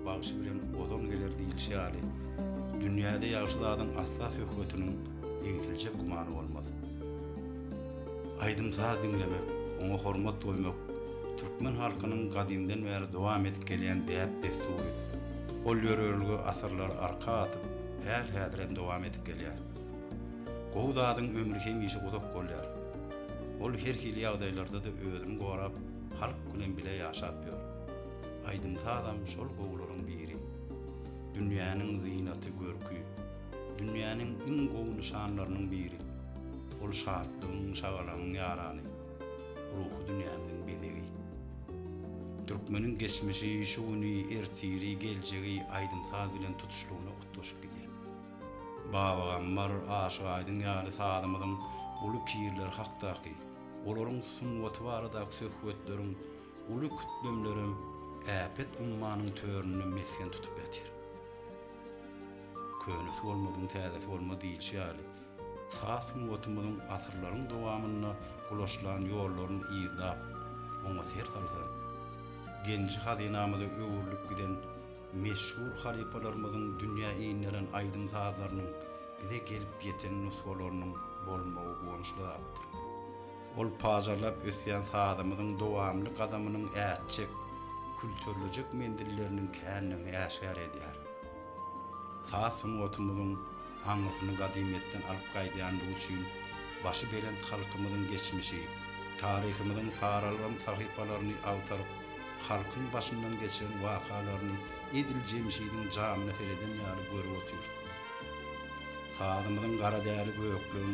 bagşy bilen ozan geler diýlişi ýaly, dünýäde ýagşy zadyň asla söhbetiniň egsiljek gümany bolmaz. Aýdym-saz diňlemek, oňa hormat goýmak türkmen halkynyň gadymdan bäri dowam edip gelýän däp-dessury. Ol ýörelge asyrlar arka atyp, häl-häzirem dowam edip gelýär. Gowy zadyň ömri hemişe uzak bolýar. Ol her hili ýagdaýlarda-da özüni gorap, halk bilen bile ýaşap ýör. Aýdym-sazam şol gowularyň biri. Dünýäniň zynaty, görki. Dünýäniň iň gowy nyşanlarynyň biri. Ol şatlygyň, şagalaňyň ýarany. Ruhy dünýämiziň bezegi. Türkmeniň geçmişi, şu güni, ertiri, geljegi aýdym-saz bilen tutuşlygyna utgaşyp gidýär. Babagammar, Aşyk Aýdyň ýaly sazymyzyň uly pirleri hakdaky, olaryň sungaty baradaky söhbetleriň uly kütlemlerem äpet ummanyň töründe mesgen tutup ýatyr. Könesi bolmadygyň täzesi bolmaz diýlişi ýaly, saz sungatymyzyň asyrlaryň dowamynda gulaşlan ýollaryny yzlap, oňa ser salsaň, genji-hazynamyza öwrülip giden Meşhur halypalarymyzyň dünýä inderen aýdym-sazlarynyň bize gelip ýeten nusgalarynyň bolmagy guwançly zatdyr. Ol pajarlap ösýän sazymyzyň dowamly gadamynyň ätjek, külterlejek menzilleriniň kändigini äşgär edýär. Saz sungatymyzyň aňyrsyny gadymyýetden alyp gaýdýandygy üçin başy belent halkymyzyň geçmişi, taryhymyzyň saralgan sahypalaryny agtaryp, halkyň başyndan geçiren wakalaryny edil Jemşidiň jamyna sereden ýaly görüp otyrys. Sazymyzyň Garadäli Gökleň,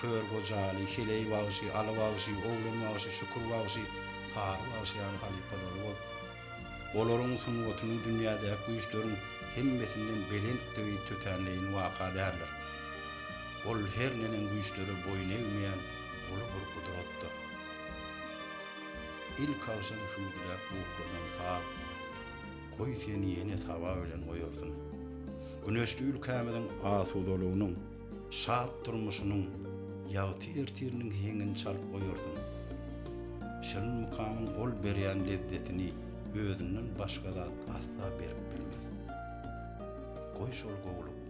Kör Gojaly, Heleý bagşy, Aly bagşy, Oglan bagşy, Şükür bagşy, Sary bagşy ýaly halypalary bolup, olaryň sungatynyň dünýädäki güýçleriň hemmesinden belentdigi tötänleýin waka däldir. Ol her neneň güýçlere boýun egmeýän uly bir gudratdyr. Ilkagşam hüwdüläp ukladan saz, Goý seni ýene saba bilen oýarsyn. Güneşli ülkämiziň asudalygynyň, şat durmuşynyň, ýagty ertiriniň heňini çalyp oýarsyn. Şirin mukamyň ol berýän lezzetini özünden başga zat asla berip bilmez. Goý şol gowulyk.